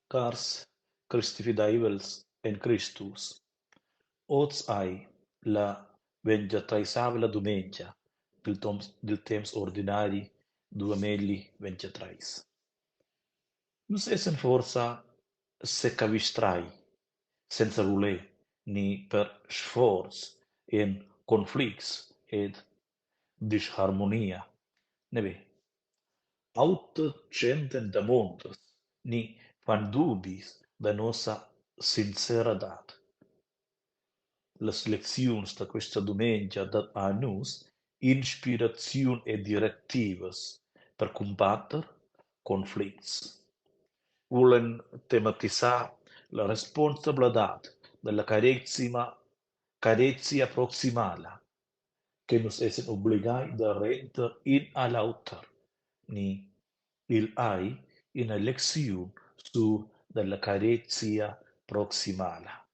Cars cristifideivels en Cristus, oz ei la ventgatreisavla dumengia dil dil temps ordinari duamelli 23. Nus essan forsa secavistrai senza vuler ni per sforz en conflicts ed disharmonia, neve? Auter tschentan damondas ni fan dubis da nossa sinceradad. Las lecziuns da questa dumengia dat a nus inspiraziun e directivas per cumbatter conflicts. Vulan tematisar la responsabladad dalla carezima carezia proximala che nus essan obligai da render in a l'auter ni igl ei ina lecziun sur dalla carezia proximala.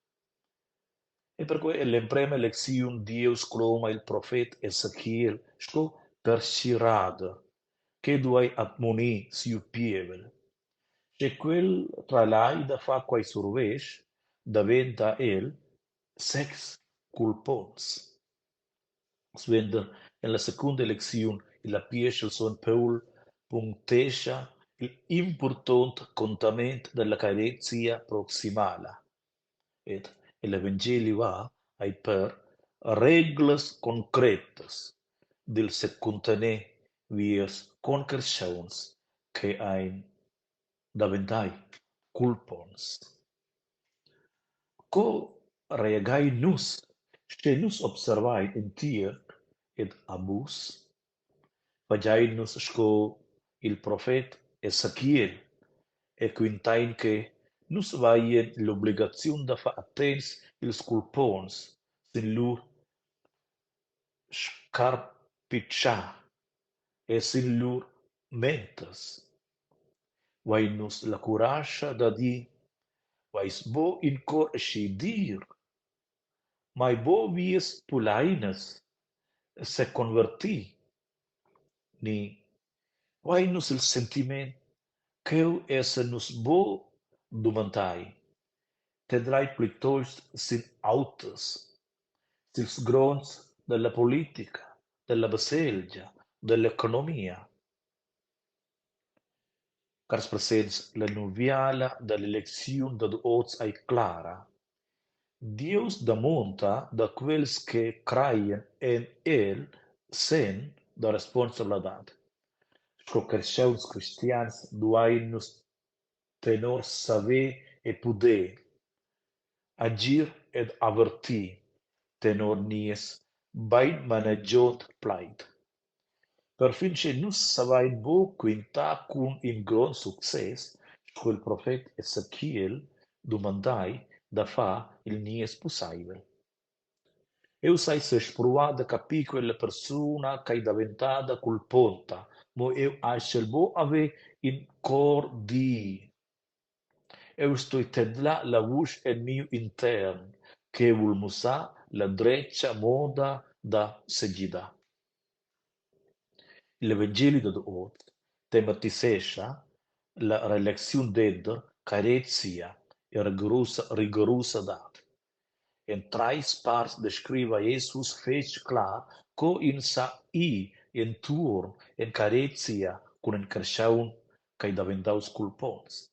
E perquei ell'emprema lecziun Dieus cloma il profet Ezechiel sco pertgirader che duei admonir siu pievel. Sche quel tralai da far quei survetsch, daventa el sez culponts. Suenter en la secunda elecziun igl apieschel sogn Paul punctescha igl impurtont contament dalla carezia proximala. Ed egl evangeli va ei per reglas concretas dil secuntener viers concarstgauns che ein daventai culponts. Co reagein nus, sche nus observein entiert ed abus? Fagein nus sco il profet Ezechiel e quintein che nus veien l'obligaziun da far attents ils culponts sin lur scarpitschar e sin lur mentas? Vein nus la curascha da dir: «Veis buc in cor aschi dir? Mai buc vies puleinas seconvertir?» Ni: «Vein nus il sentiment ch'jeu essan nus buc dumandai, tedlai plitost sin auters, sils gronds dalla politica, dalla baselgia, dall'economia?» Cars presents, la nuviala dall'elecziun dad oz ei clara. Dieus damonda da quels che craien en el senn da responsabladad. Sco carstgauns cristians duein nus tenor saver e puder agir ed avertir tenor nies beinmanegiont plaid. Perfin sche nus savein buc quintar cun in grond success, sco il profet Ezechiel dumandai da far il nies pusseivel. Eu sai sespruar da capir quella persuna ch'ei daventada culponta, mo jeu astgel buc haver in cor dir. Eu stoi tedlar la vusch en miu intern che vul mussar la dretga moda da segidar. Igl evangeli dad oz tematisescha la relaziun denter carezia e rigurusa rigurusadad. En treis parts descriva Jesus fetg clar co ins sa ir entuorn en carezia cun in carstgaun ch'ei daventaus culponts.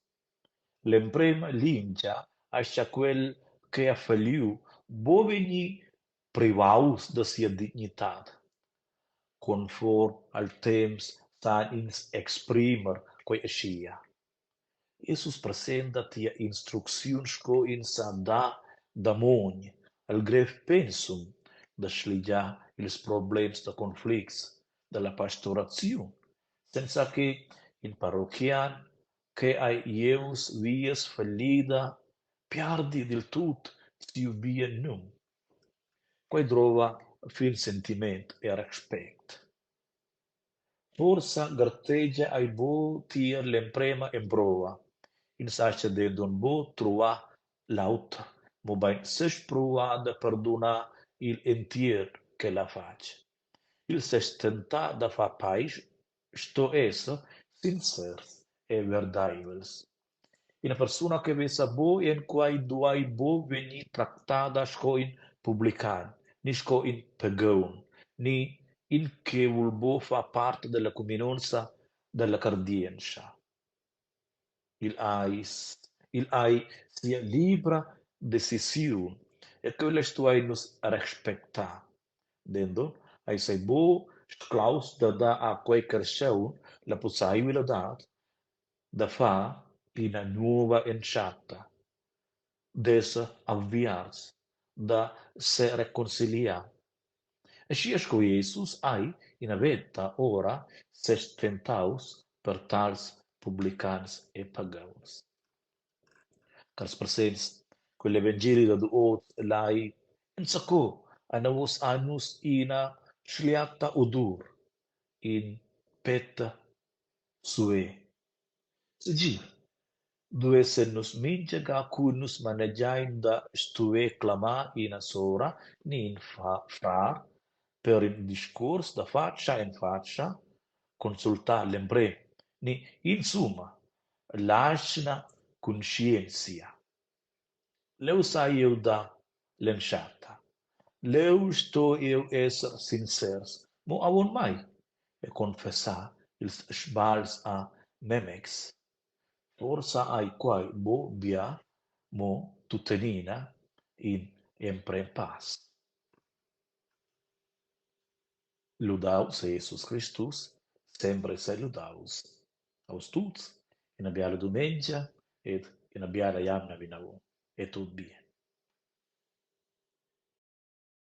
L'emprema lingia aschia quel che ha falliu buca vegnir privaus da sia dignitad. Conform al temps san ins exprimer quei aschia. Jesus presenta tia instrucziun sco ins sa dar damogn al grev pensum da sligiar ils problems da conflicts dalla pastoraziun, senza che in parochian che ei ius vias fallida piardi diltut siu bien num. Quei drova fin sentiment e respect. Forsa gartegia ei buc tier l'emprema emprova. Ins astga denton buc truar l'auter, mobein sespruar da perdunar igl entir ch'el ha fatg. Il sestentar da far paisch sto esser sincers e verdeivels. Ina persuna che vesa buc en quei duei buc vegnir tractada sco in publican ni sco in pagaun ni in che vul buc far part dalla cuminonza dalla cardientscha. Igl eis igl ei sia libra decisiun e quella stuein nus respectar. Denton eis ei buc sclaus da dar a quei carstgaun la pusseivladad da far ina nova entschatta, d'esser aviarts, da sereconciliar. Aschia sco Jesus ei ina veta ora sestentaus per tals publicans e pagauns. Cars presents, quel evangeli dad oz lai enzaco anavos a nus ina schliata odur, in pet sué. Segir, duessen nus mintga ga cu nus manegiain da stuer clamar ina sora ni in frar per in discuors da fatscha en fatscha, consultar gl'emprem ni insumma l'atgna cunscienzia. Leu sai jeu dar l'entschatta. Leu sto jeu esser sincers mo avon mei e confessar ils sbagls a memez. Forsa ei quei buc bia, mo tuttenina in emprem pass. Ludaus ei Jesus Cristus, sempre sei ludaus. A vus tuts ina biala dumengia ed ina biala jamna vinavon e tut bien.